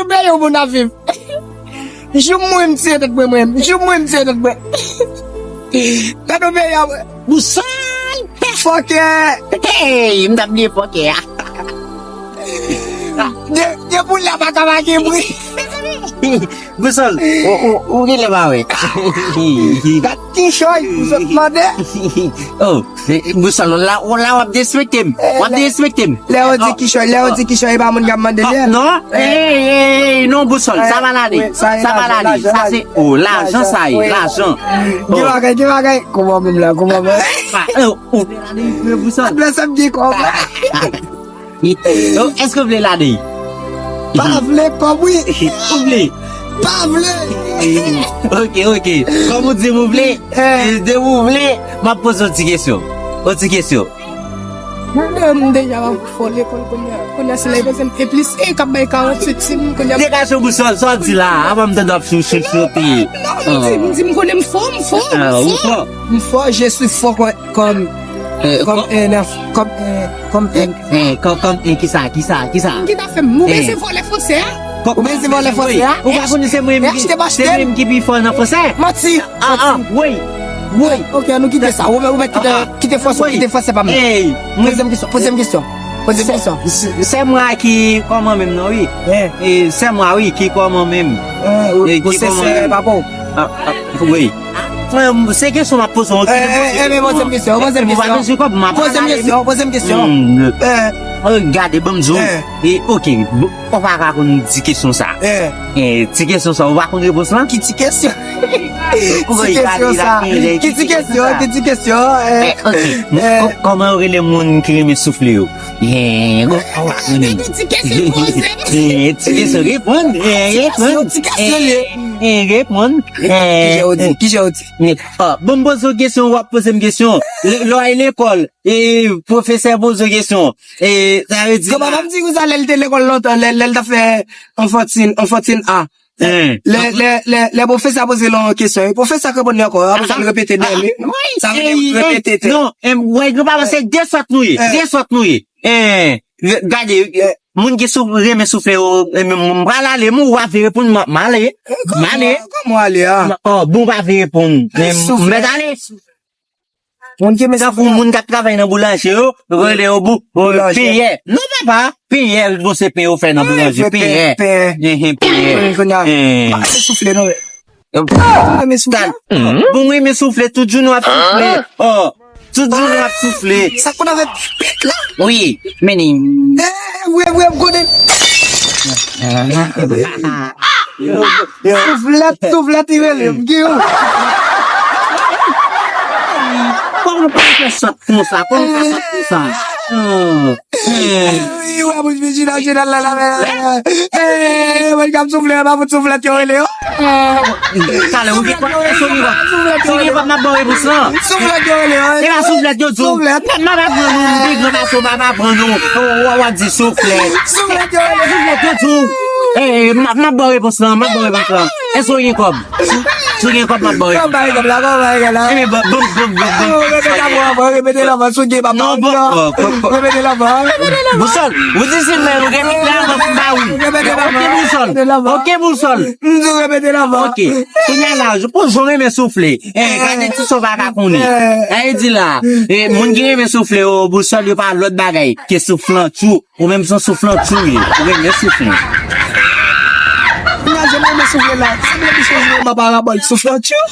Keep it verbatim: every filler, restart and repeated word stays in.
Peyi yon moun ap viv. Jou m mouri m tiye tèt mwen, mwen. Jou m mouri m tiye tèt mwen. Gade yon peyi a, mwen. Boussole! Fòkè! Hey, m t ap bliye fòkè a. De, de pou la pa ka make bri. Boussole, ou, ou, ou genlè pa wè. Gad kichòy, ou sot mande. Oh, Boussole, la, la w ap derespekte m. W ap derespekte m. Lè yo di kichòy, lè yo di kichòy, e pa moun k ap mande li. Non, hey, hey, non, Boussole, sa pa lale. Sa pa lale. Sa se, oh, lajan sa ye, lajan. Gen bagay, gen bagay. Kouman menm la, kouman menm? Ou vle lale, Boussole? Adrès ap gen kòb. Oh, èske w vle lale? Pa vle kòb, wi. Ou vle? Pa vle. Ok, ok. Kòm ou di ou vle, eh, de ou vle, m ap poze yon ti kesyon. Yon ti kesyon. Mwen menm deja m fò lekòl kounye a. Kounye a se la yo poze m e plis e k ap bay karant uit sim kounye a. Degaj w Boussole, sa w di la, avan m tande w ap chouchouchoute. Non, non, m di, m di m konnen m fò, m fò, m fò. M fò, je suis fort comme, comme, eh, comme un, comme un, comme un. Eh, kòm, kòm, eh, kisa, kisa, kisa? Kisa fè m? Ou bezwen vòlè fransè a? Ou bezwen vòlè fransè a? Ou pa konnen se mwen menm ki, se mwen menm ki pi fò nan fransè? Manti. Ah, ah, woy. Woy. Ok, nou kite sa. Ou mèt, ou mèt kite, kite fransè, kite fransè pa m. Poze m kesyon, poze m kesyon. Poze m kesyon. Se, se, se mwen ki kòman menm non, wi. E se mwen, wi, ki kòman menm. Ou se sè papa w? Ah, ah, wi. Frè m, se kesyon m ap poze w. Eh, eh, eh, men poze m kesyon, poze m kesyon. Poze m kesyon, poze m kesyon. Hmm. Eh. Oh, gade, ban m di w. Eh. E, ok, bon, ou pa ka konn ti kesyon sa. Eh. Eh, ti kesyon sa, ou pa konn repons lan? Ki ti kesyon? Ti kesyon sa. Ki ti kesyon, ki ti kesyon, eh. Eh, ok. Eh. Kò-, kòman yo rele moun ki renmen soufle yo? Eh, bon, ou pa konnen. Ti kesyon poze. Eh, ti kesyon, reponn. Eh, reponn. Ti kesyon, ti kesyon, eh, eh, reponn. Kijan w di? Kijan w di? Oh, bon, m poze w kesyon, w ap poze m kesyon. Lè, lè w al lekòl, e pwofesè poze w kesyon. E sa vle di. Kòman m ap di konsa lè l te lekòl lontan, lè, lè l t ap fè anfantin, anfantin A. Lè, lè, lè, lè pwofesè a poze l yon kesyon, e pwofesè a k reponn li ankò, apre sa l repete dèyè li. Sa vle di repete tè. Non, wè, granpapa, se de sòt nou ye, de sòt nou ye. Eh, gade, eh, moun ki sou, renmen soufle yo, eh, m, m pral ale, m, ou pa vle reponn, m, m ale. M ale. Kòman w ale a? Oh, bon, ou pa vle reponn. M, m mèt ale. Moun ki renmen soufle. Tankou moun k ap travay nan boulanje yo, yo rele yo bou, oh, penyè. Non, papa, penyè, bon, se pen yo fè nan boulanje, penyè. Pen. Enhen, penyè. Kounye a, pa se soufle, non. Ou renmen soufle? Bon, mwen renmen soufle, tout jounen w ap soufle. Oh, tout jounen w ap soufle. Sa konn avè pèt la? Wi, men li. Eh, vre, vre, m konnen. Souflèt, souflèt, li rele m, Giyou. Kòman w fè sòt konsa? Kòman w fè sòt konsa? Oh. Wi, wè, moun vijinal, vijinal la, la, la, la. Eh, mwen k ap soufle, pa fout souflèt yo rele yo. Talè, ou gen kòb, èske ou gen kòb? Si w gen kòb, m ap ba w repons lan. Souflèt yo rele yo. E pa souflèt yo di w. Souflèt. M ap aprann ou, m pi gran pase w, m ap aprann ou. Ou, ou, w ap di souflèt. Souflèt yo rele. Souflèt yo di w. Eh, m ap, m ap ba w repons lan, m ap ba w repons lan. Èske ou gen kòb? Si w gen kòb, m ap ba w. Kòb, bay kòb la, kòb, bay kòb la. Ebyen, bon, bon, bon, bon, bon. Repete la, bon, repete la, bon, si w gen, m ap ba w. Non, bon, repete la, bon. Bousòl, ou di si men, ou gen men la, bon, ba ou. Repete la, bon. Ok, Bousòl. Repete la, bon. Ok, Bousòl. M di w repete la, bon. Ok. Kounye a la, pou jan w renmen soufle. Eh, gade ti sa w pa ka konnen. Eh, di la, eh, moun ki renmen soufle, oh, Bousòl, yo pa lòt bagay ke souflantchou. Ou menm se yon souflantchou w ye. Ou renmen soufle. Kounye a, jan m renmen soufle la. Sanble bouch mwen jwe yon parabòl souflantchou.